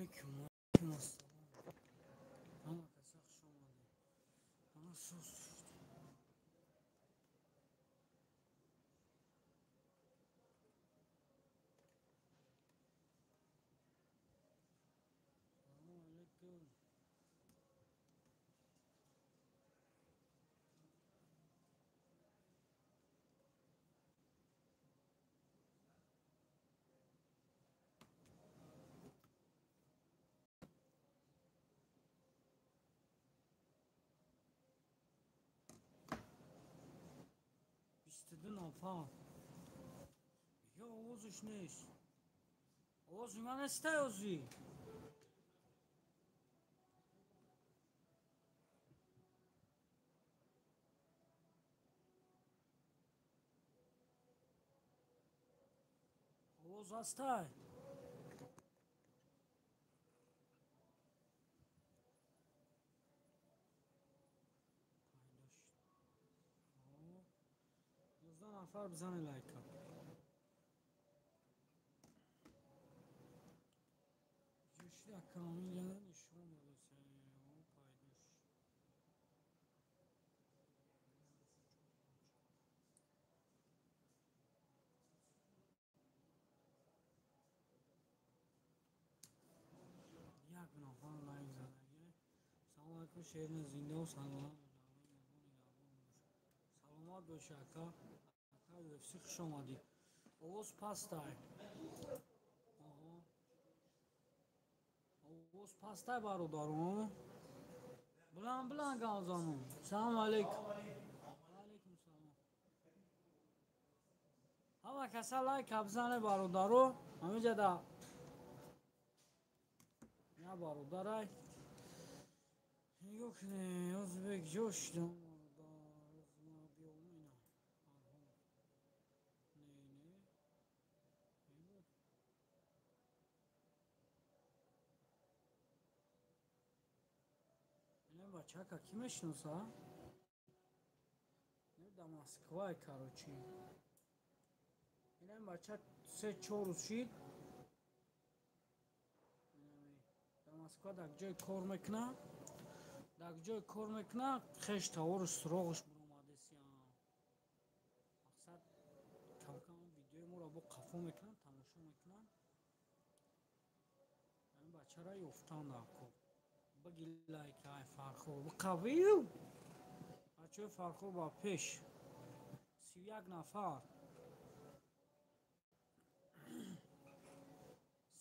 Алейкум, алейкум ассалом. Ҳама каса хуш омадед. Ҳама сус. Салому алейкум. 22 нафар. Ё овозаш нест. Овози ман нестай озӣ. Овоз ҳастай? Пайдо шуд. 19 нафар, бизане лайка. Ҷӯшида камилана нишон додаса. Пайдо шуд. Як нафар лайк задагӣ. Салому алайкум, шерини зиндаву саломат. Саломат боши, ака. Ака UFC, хуш омадӣ. Овоз пастай. Овоз пастай, бародарон. Буланд буланд гап занум. Салому алейкум. Алейкум салом. Ҳама каса лайка бизане, бародаро. Ҳамиҷада я бародарай. Нигоҳ кунед, озбек ҷо шудам, бародар. Биём ина. Не, не. Не буд. Ина бачака кӣ мешиноса? Не, да Москвай, короче. Ина бача 3-4 рӯз шид. Да Москва дар ҷои кор мекунад. Дар ҷои кор мекунад, хеш тавору суроғаш буромадесиям. Мақсад, камкам видеои моро бо қафо мекунанд, тамошо мекунанд. Ин бачара ёфтан дар кор. Баги лайк, ай Фархор. Қавию! Бачаҳои Фархор ба пеш. 31 нафар.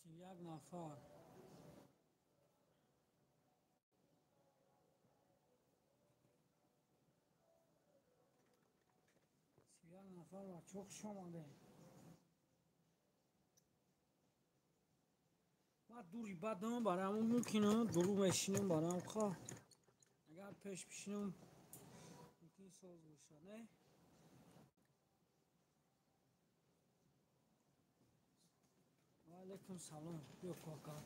31 нафар. 31 нафар, бачаҳо, хуш омадед. Ман дури бадам, барои ҳамон мумкинам дуру мешинам, барои ҳам ха. Агар пеш бишинам, мумкин соз бошад, не? Ва алейкум салом. Биё, кока.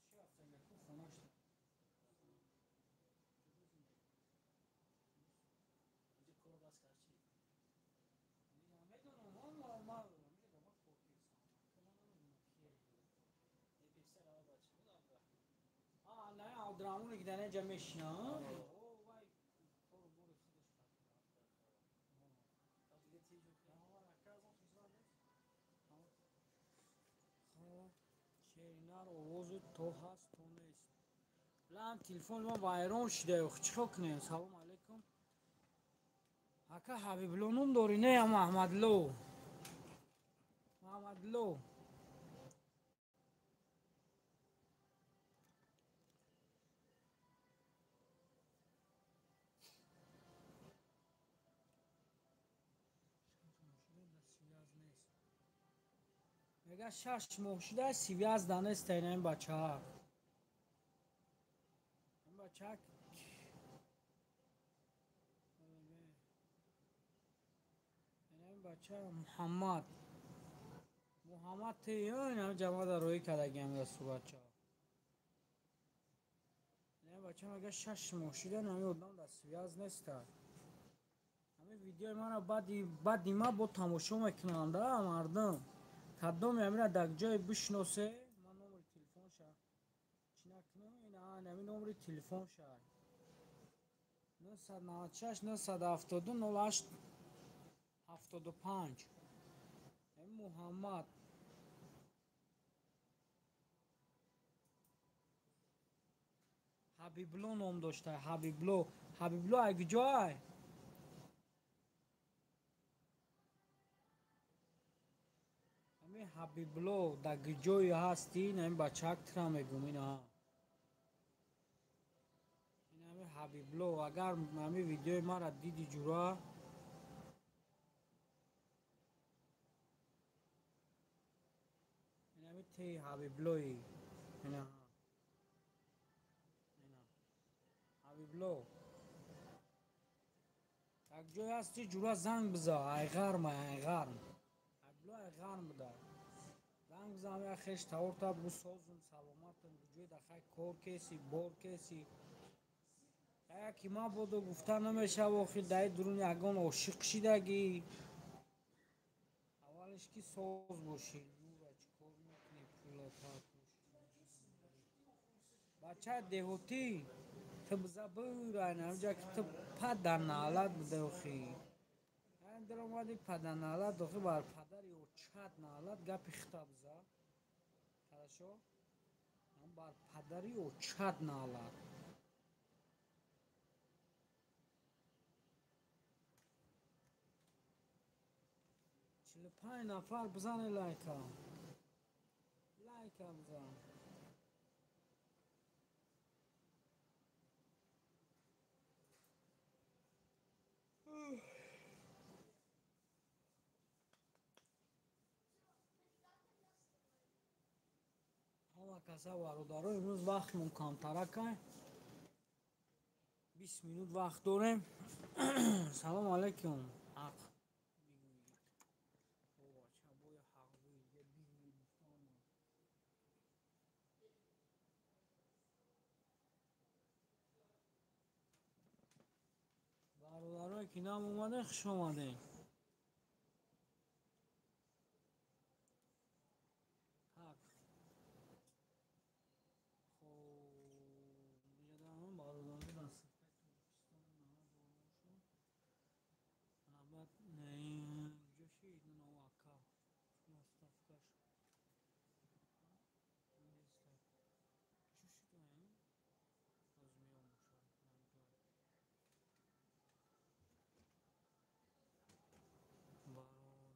Чӣ рафтан ку хонаш? Кор бас кард чӣ? Медонам, ман ман ман кор кардам. Ман намедонам кие. Пештар ава бача буд, Абдурахмон. А, не, Абдурахмоне ки дар инҷа мешинам. О, вай кору бори худаш кард. Дига тинҷ. Хоб, шеринар, овозу то ҳаст, то нест. Лам, телефони ма вайрон шуда, чӣ кор кунем? Салом алейкум. Ака Ҳабибло ном дорӣ, не, я Маҳмадло? Маҳмадло. Связь нест. Мега, 6 моҳ шуда, связь да нест ин бачаак. Ин бачаак ин бача Муҳаммад. Муҳаммад тиён ҷамоа дар рӯи кардагиам да суратча. Ина бача мега 6 моҳ шида ҳами одам дар связ неста. Ҳами видеои мара баъди ма бо тамошо мекунанд, а мардум. Кадоме ҳамира дар ҷое бишносе, ман номери телефонша чӣ накунам, ина ҳами номери телефонша. 996 972 08 75. Ҳами Муҳаммад Ҳабибло ном дошта. Ҳабибло. Ҳабибло ай куҷо ай? Ҳами Ҳабибло дар куҷое ҳастӣ? Ин ҳами бачаак тира мегум ина. Ин ҳами Ҳабибло, агар ҳами видеои мара диди ҷура, ин ҳами теи Ҳабиблои. Ина. Ҳабибло. Як ҷое ҳасти ҷура занг биза, айғарм, айғарм. Ҳабибло айғарм буда. Занг биза, ҳами як хеш таворта бугу созум, саломатам, куҷое дар хай кор кеси, бор кеси. Яке ман бодо гуфта намешава, охир дар дурун ягон ошиқ шидагӣ. Аввалиш ки соз бошӣ. Нура чӣ кор мекунӣ, пулота бачаи деҳотӣ, ту биза бирай ҳамҷа ки ту паданалат буде охи. Айн даромади паданалат охи, бар падари очат налат гапи хита биза. Хорошо? Бар падари очат налат. 45 нафар бизане лайка. Лайка бизан. Ҳама каса бародаро, имрӯз вақтмон камтаракай. 20 минут вақт дорем. Салом алейкум. Ҳақ бигӯед. О бача, боя ҳақ гӯед, я бигӯед гуфтам. Бародарое ки нам омадем, хуш омадем. Так. Хоб, инҷа бародаро дар сафҳаи Тоҷикистон наҳазор баъд куҷо шид нав ака доставкаш неста. Чӣ шуд? Ҳоз меом бошад. Бародаро,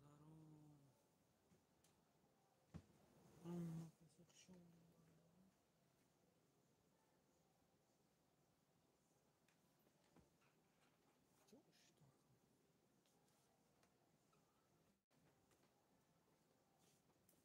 ҳама каса хуш омадед. Чӣ шуд ака?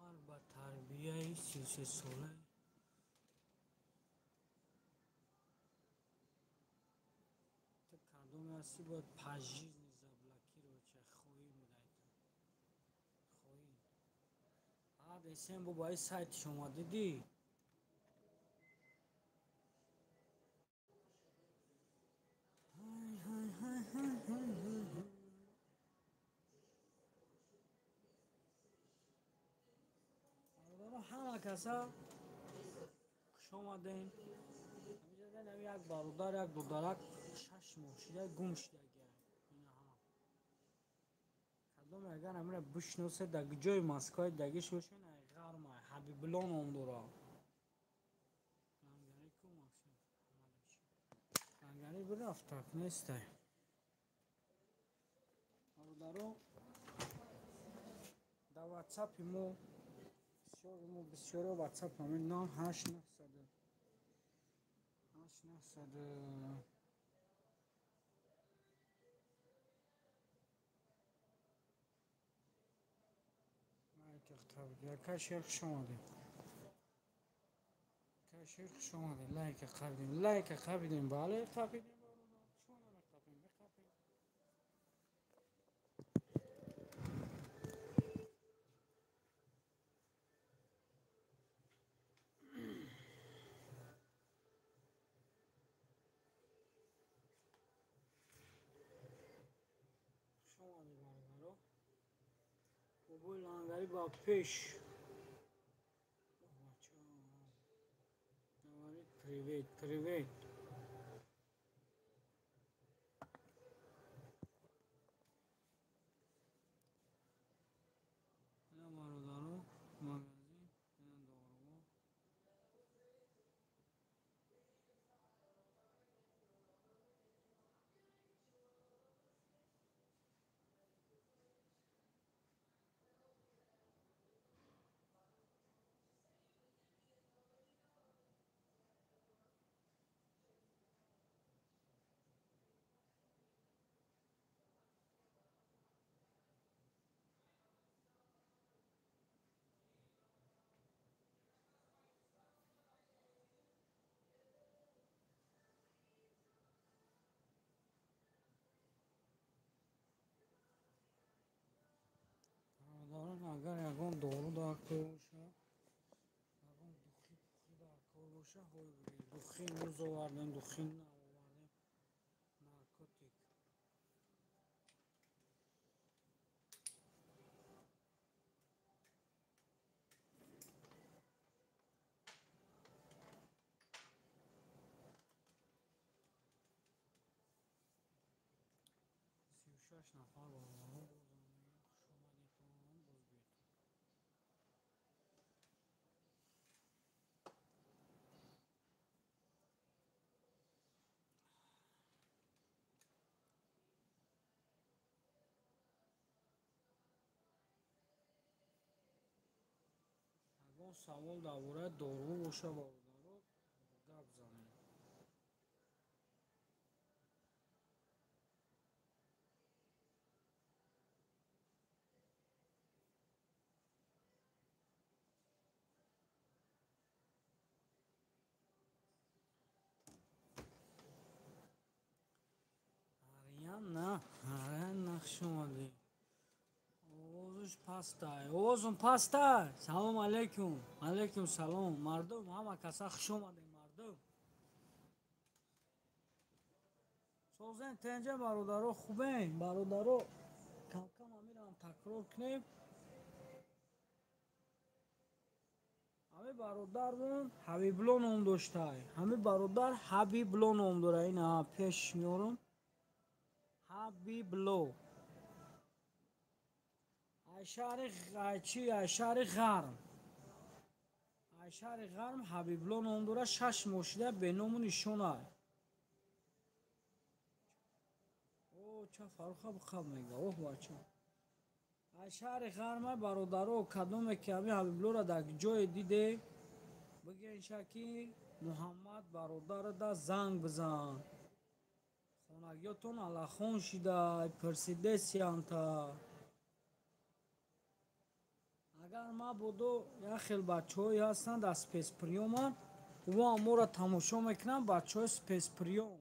Ман ба тарбияи 33-солаи ту России бояд пожизненно заблокировать ша. Хоин будай ту. Хоин. Баъд СМ бо ай сайтиш омад, дидӣ? Бародаро, ҳама каса хуш омадем. Ҳамиҷа як бародар, як додарак 6 моҳ шида гум шидагия. Инаҳа. Кадоме агар ҳамира бишносед, дар ҷои Москваи дагиш бошед, ай ғарма Ҳабибулло ном дорад. Лангари ку Максим Аҳмадович. Лангари бирафт, так нестай. Бародаро, дар ватсапи мо бисёр, мо бисёро ватсап ҳамин 0 8 900 8 900 лайка. Яка шер, хуш омадем. Яка шер, хуш омадем. Лайка қабидем, лайка қабидем, бале, қабидем. Бародар, шумо намеқабем, меқабем. Хуш омадед, бародаро. Бобои лангари ба пеш. Говорит, привет, привет. Ина, бародаро, магазин, ина доруво. Бародарон, агар ягон дору дар кор боша, ягон духи пухи дар кор боша, ҳой бигиред. Духи имрӯз овардем, духи нав овардем. Наркотик. 36 нафар, бародарон, бозам мегӯям, хуш омадетон, боз биётон. Ягон савол дар бораи дору боша, бародаро, гап занед. Ариана, Ариана, хуш омадӣ. Овозаш пастай, овозум пастай. Салом алейкум, алейкум салом. Мардум, ҳама каса хуш омадем, мардум. Созен, тенҷа, бародаро, хубем, бародаро. Камкам амирам такрор кунем. Ҳами бародармон Ҳабибло ном доштай. Ҳами бародар Ҳабибло ном дора. Ина пеш меорам. Ҳабибло. Ай шаҳри ай чи, ай шаҳри Ғарм. Ай шаҳри Ғарм Ҳабибло ном дора, 6 моҳ шуда беному нишонай. О, ча Фаруха бихаб мега. Оҳ, бача. Ай шаҳри Ғарма, бародаро, кадоме ки ҳами Ҳабиблоро дар ҷое диде, бигӯенша ки Муҳаммад бародарада занг бизан. Хонагиётон аллахон шида, пурсидесиянта. Агар мабодо як хел бачаҳое ҳастанд дар спецприёман, ӯ моро тамошо мекунанд, бачаҳои спецприём.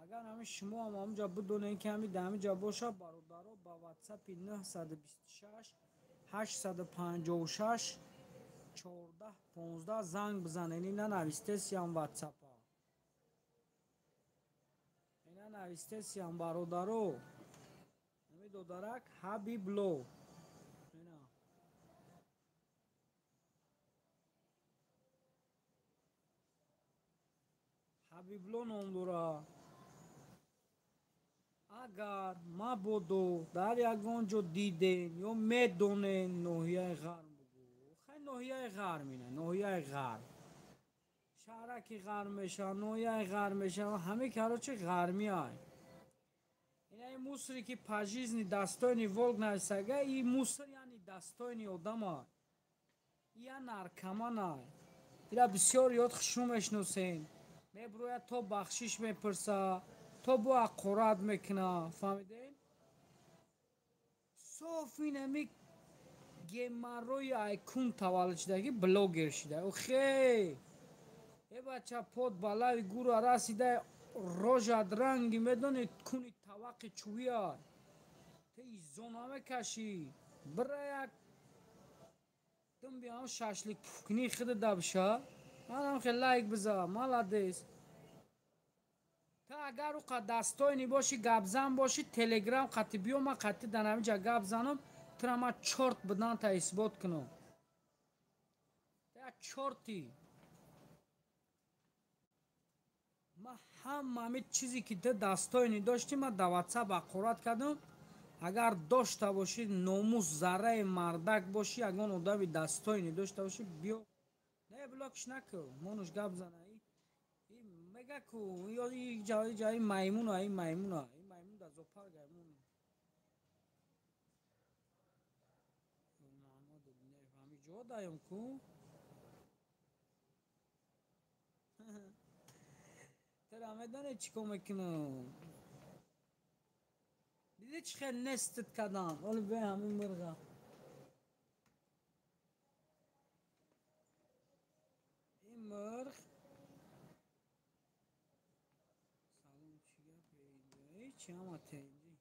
Агар ҳамин шумо ҳам ҳамунҷа бидонед, ки ҳамин дар ҳаминҷа боша, бародаро, ба ватсапи 926 856 14 15 занг бизанед. Ина навистесиям ватсапа, ина навистесиям, бародаро. Ҳамин додарак Ҳабибло, ина Ҳабибло ном дора. Агар мабодо дар ягон ҷо диден ё медонен, ноҳияи Ғарм бугӯ. Хай, ноҳияи Ғарм, ина ноҳияи Ғарм, шаҳраки Ғарм мешава, ноҳияи Ғарм мешава, ҳамин, короче, ғармиай. Ина ин мусоре, ки по жизни достойный волк нависага, и мусор, яъне достойный одамай, я наркоманай. Ира бисёр ёд хушрӯ мешиносем. Мебирояд, то бахшиш мепурса, то бо ҳақорат мекуна, фаҳмидем? Соф инами гемаррои айкун таваллуд шидаги, блогер шида. Охе, э бача, под балави гура расида, рожат ранги медони куни тавақи чӯвия, те изо намекашӣ. Бира, як думби ҳам шашлик пуфкунӣ хида дабша, манам хел лайк биза, молодец. Та агар уқа достойный бошӣ, гапзан бошӣ, телеграм қати биё, ман қати дар ҳаминҷа гап занам, тура ман чорт будан та исбот кунам. Та чорти. Ман ҳама ҳами чизе, ки ту достойный доштӣ, ман дар ватсап ҳақорат кардам. Агар дошта бошӣ номус, зарраи мардак бошӣ, ягон одами достойный дошта бошӣ, биё. Не, блокш накун, монуш гап зана. Мега ку ҷаи маймуна, и маймуна, и маймун дар зоопарк. Маймун ҳами ҷо даём ку. Тара медонӣ чӣ кор мекунам? Дидӣ, чӣ хел нестит кардам? Оли бе ҳамин мирға. Ин мирғ, салом, чӣ гапе? Ҳечи, ҳама тенҷӣ.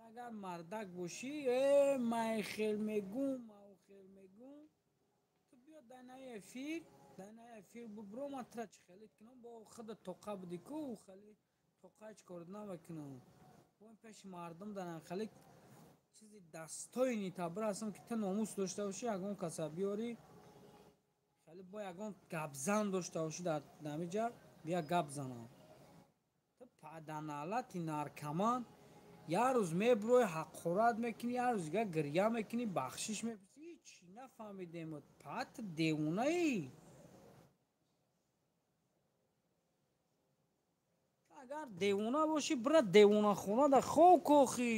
Агар мардак бошӣ, э майхел мегум, маухел мегум, ту биё дар наи эфир, дар наи эфир бубро, ман тура чӣ хелит кунам? Бо худа тоқа будӣ ку, хеле тоқа ҳеҷ кор намекунам. Бо ин пеши мардум дарам хеле чизи достойный та бирасам, ки ту номус дошта бошӣ, ягон каса биёрӣ, хеле бо ягон гапзан дошта бошӣ, дар ҳамиҷа бия гап занам. Ту паданалати наркоман, як рӯз мебирои, ҳақорат мекунӣ, як рӯз дига гирья мекунӣ, бахшиш мепурсӣ. Ҳичи нафаҳмидем. Пат девонаӣ. Агар девона бошӣ, бира девонахона да хоб кохӣ.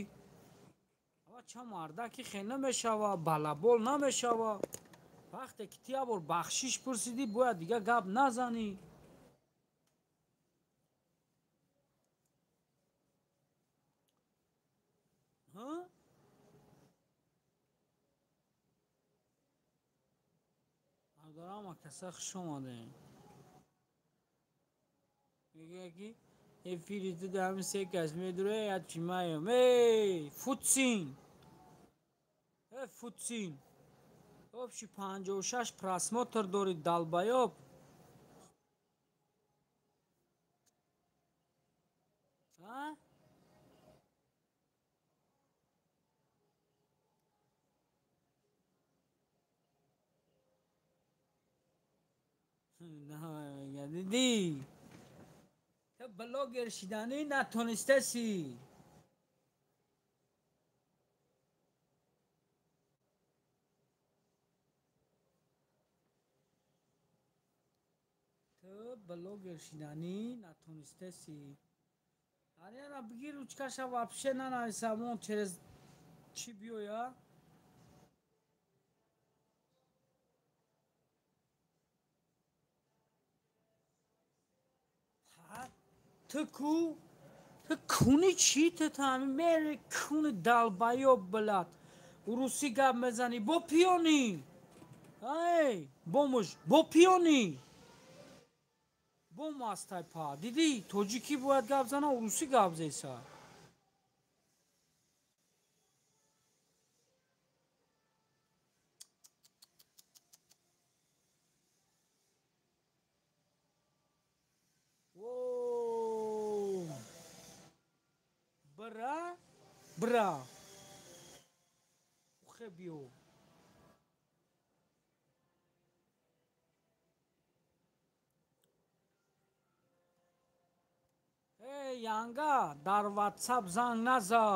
Ава ча мардаки хел намешава, балабол намешава. Вақте ки ту як бор бахшиш пурсидӣ, бояд дига гап назанӣ. Ҳа, бародарам, каса хуш омадем. Мегӯяд, ки эфири ту дар ҳамин се кас медура, як чимаем. Эй футсин, э футсин, общий 56 просмотр дорӣ, долбоёб. А дидӣ, ту блогер шиданӣ натонистаси. Ту блогер шиданӣ натонистаси. Ариана, бигир ручкаша, вообще нанависамон, через чӣ биёя. Ту ку, ту куни чӣ? Ту ҳами мери куни, долбоёб, блядь, урусӣ гап мезанӣ, бо пиёнӣ. Ай бомуш, бо пиёнӣ. Бо мастай па. Дидӣ, тоҷикӣ бояд гап зана, урусӣ гап зеса. Бра, бра. Ухе биё. Эй, янга, дар WhatsApp занг наза.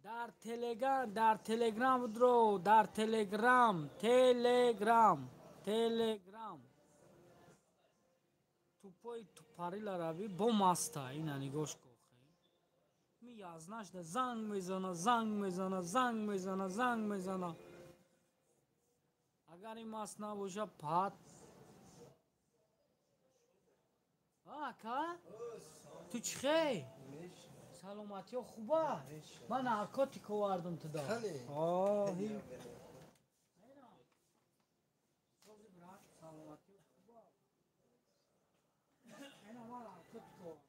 Дар Telegram, дар Telegram будро, дар Telegram, Telegram, Telegram. Тупой тупарила рави бо маста, ина нигош кун. Ми язнашда занг мезана, занг мезана, занг мезана, занг мезана. Агар ин маст набоша, пат. Ака? Ту чӣ хей? Саломатиё хуба? Ман наркотик овардам туда. Саломатиё хуба. Ман наркотик овардам.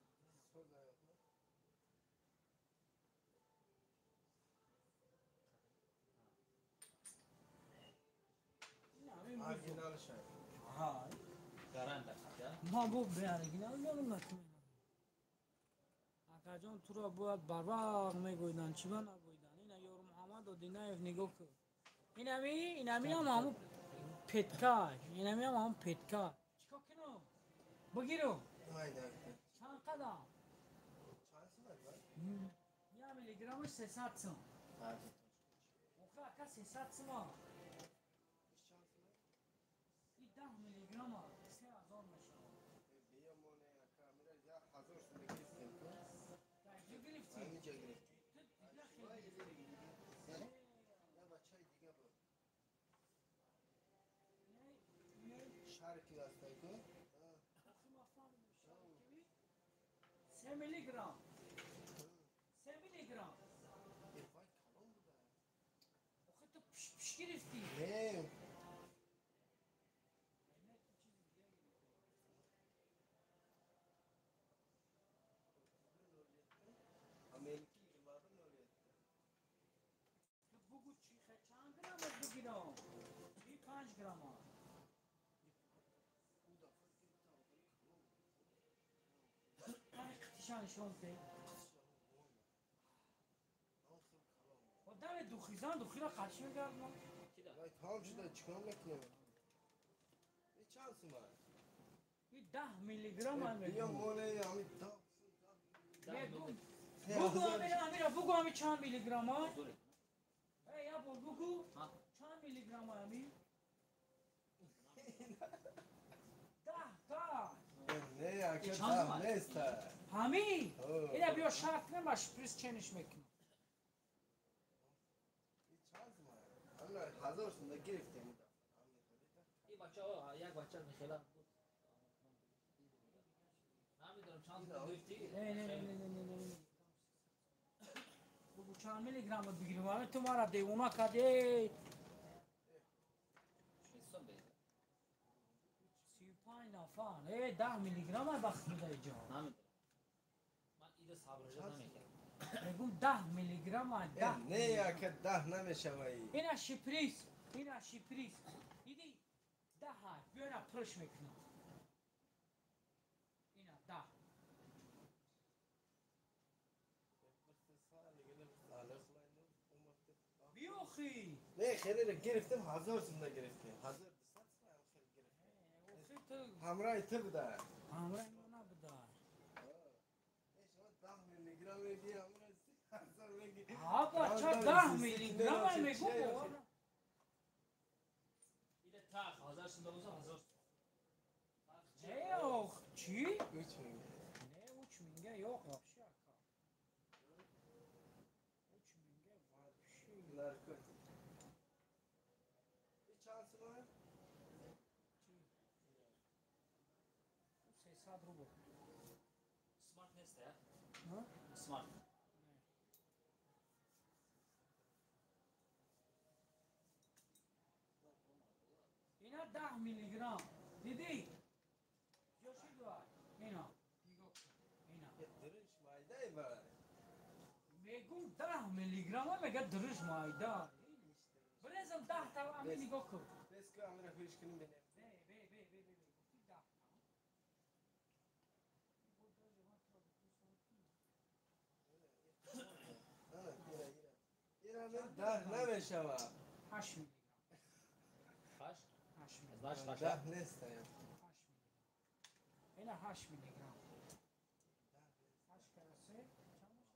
Ма бо беоригинал дорам накунам. Акаҷон, туро бояд барвақт мегӯйдан, чӣ ба нагӯйдан? Ина Ёр Муҳаммад Одинаев нигоҳ кун. Инами, инами ҳам ҳамун петка, инами ҳам ҳамун петка. Чикор кунам? Бигирам. Чанд қадам? Як миллиграммаш 300 сум. Охир ака 300 сума. И 10 миллиграмма 3000 мешавад. Се миллиграмм. 3 миллиграмм. Охир ту пиш-пиш гирифтӣ. Не. Бугу чӣ чанд грамм бигирам? И 5 грамма. Қитишан нишон де. Одаме духизан духира қачи мегардам. Вай тамом шуда, чикор мекунем? И чанд сум аст? И 10 миллиграмм Биё моне ҳами 10. Бугу амира, амира, бугу ами чанд миллиграмм а? Эй, я бор бугу. Чанд миллиграмм ами? 10 та. Не, ака 10 нест. Ҳами? Ина биё шарт кунем, ба шприц чениш мекунам. Чанд сум аст? Ҳамина 1000 сум гирифтем. Ин бачаҳо як бача мехела буд. Намедонам чанд сум гирифтӣ. Не, не, не, не, не, не. Бугу чанд миллиграмм бигирем? Ами ту мара девона кардӣ. 35 нафар. Э, 10 миллиграмм вақт буда иҷо. Намедонам. Ман ида сабржа намекардам. Мегум 10 миллиграмм, 10. Не, ака 10 намешавад. Ина шиприз, ина шиприз. Диди 10 биё ина пурш мекунам. Ина 10. Биёхи. Не, хеле гирифтем, 1000 сум гирифтем. 1200 сум хеле гирифтем. Ҳамроҳи ту буда. Ҳамроҳи мо набуда. Шумо 10 миллиграмм мегӣ, ҳамроҳи 1000 мегӣ. Ҳа бача 10 миллиграмм мегум. Ида тақ 1000 сум боза 1000 сум. Не, ох, чӣ? 3000. Не, 3000 yo'q вообще ака. 3000 вообще. Наркотик. И чанд сум аст? 300 рубл. Смарт нест, я? Ҳа? Смарт. Ина 10 миллиграмм. Дидӣ? Ё Мегум 10 миллиграмм мега дуриш майда. Брезам 10 та ами нигоҳ кун. Бес ку амира хӯриш кунем бинем. Бе бе бе бе бе. Гуфти 10 та. Ира ира. Ира 10 намешава. 8 миллиграмм. 8? 8 Значит, миллиграмм. 10 нест. 8 миллиграмм. Ина 8 миллиграмм. 8 кара 3 чанд мешавад?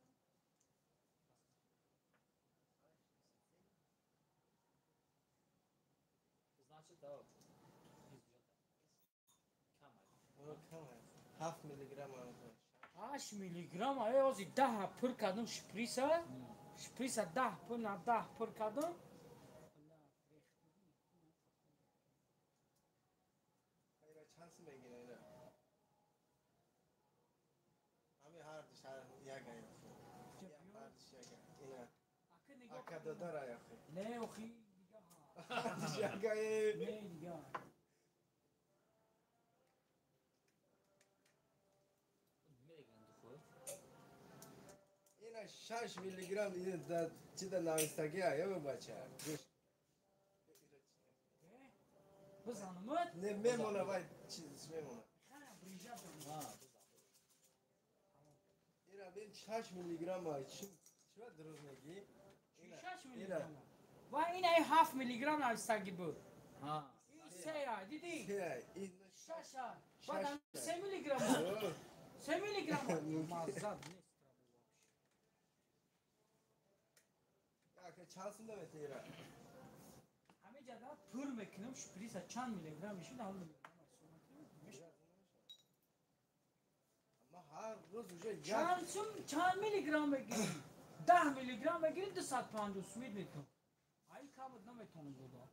Значит, да. Кам. 7 миллиграмм. 8 миллиграмм, ай ози 10 пур кардам шприса. Шприса 10 пур на 10 пур кардам. Ира чанд сум мегира ира? Ами ҳар ду шаҳр як ай. Ҳар ду як. Ина. Ака додара яхи. Не, охи дига. Ҳар ду як ай. Не, дига. Ина 6 миллиграмм ина да чи да навистаги ай ё бача. Гӯш. Бизанамад? Не мемона вай чиз мемона. Хана брижа бизан. Ира бин 6 миллиграмм ай чи чӣ дурӯғ мегӣ? 6 миллиграмм. Ва ин ай 7 миллиграмм навистаги буд. Ин 3 ай, дидӣ? 3 ай. Ин 6 ай. Баъд 3 миллиграмм. 3 миллиграмм. Маззад нест. Ака чанд сум дамете ира? Ҳамин ҷада пур мекунам шприса чанд миллиграмм мешуд, ҳамин миллиграмм ҳисоб мекунам. Мешавад. Ма ҳар рӯз уже як Чанд сум, чанд миллиграмм мегирӣ? 10 миллиграмм мегирӣ, 250 сумид метавон. Ай камат наметавонам дода.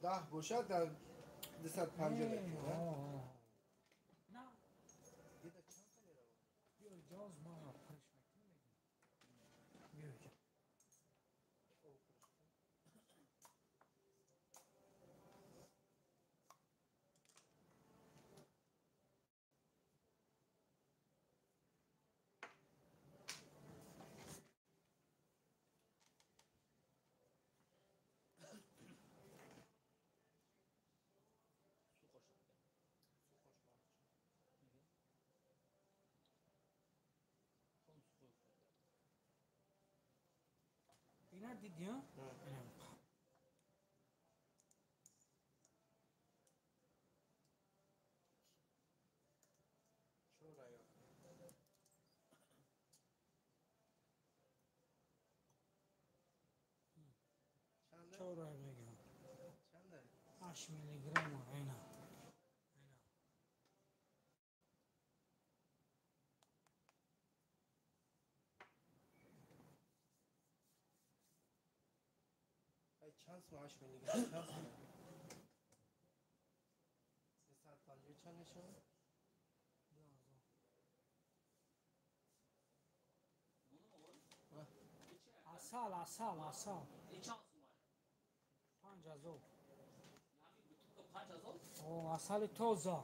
10 бошад дар 250 мекунад. На. Ида чанд та меравад? Биё ҷоз ма пурш мекунам. Биё ҷо. Ина дидӣ, а? Чора мегирам. 8 миллиграмм ина. Чанд сум 8 миллиграмм? Чанд сум? 350 чанд мешавад? Асал, асал, асал. 5000. О, асали тоза.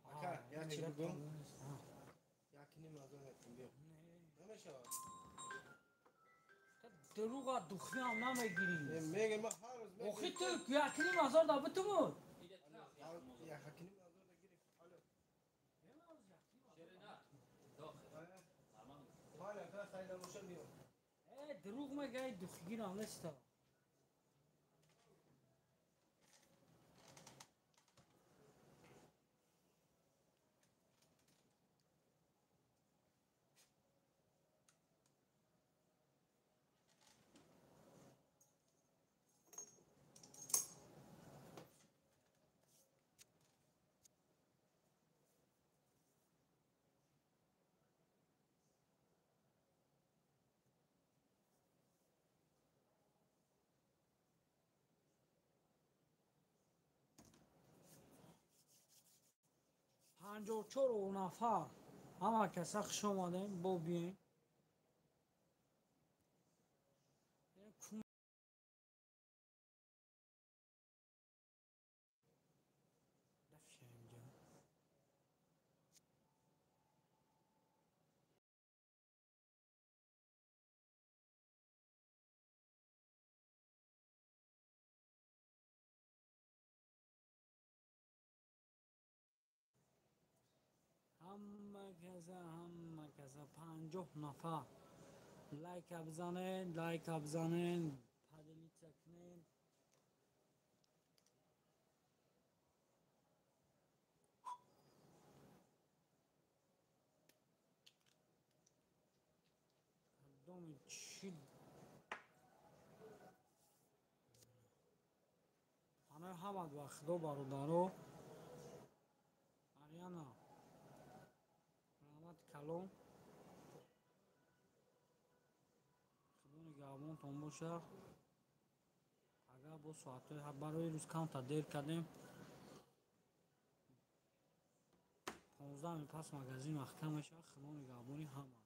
Ака, як чи бигӯм? Як ним ҳазор метавон биё. Намешавад? Дурӯға духиам намегирӣ. Мегӯм ман ҳар рӯз мегирам. Охи ту 1,5 ҳазор да битумуд. 1,5 ҳазор да гирифт. Алло. Ман ака хайр набошам биё. Э, дурӯғ мегӯяй, духигирам неста. 54 нафар. Ҳама каса хуш омадем, бо биёем. Ҳама каса, ҳама каса, 50 нафар лайка бизанед, лайка бизанед, поделиться кунед. Кадоми чӣ панои ҳамад ба худо, бародаро. Ариана, раҳмати калон, худо нигаҳбонтон бошад. Агар бо соатҳои барои рӯз камтар дер кардем, 15 мин пас магазин маҳкам мешавад. Худо нигаҳбони ҳама.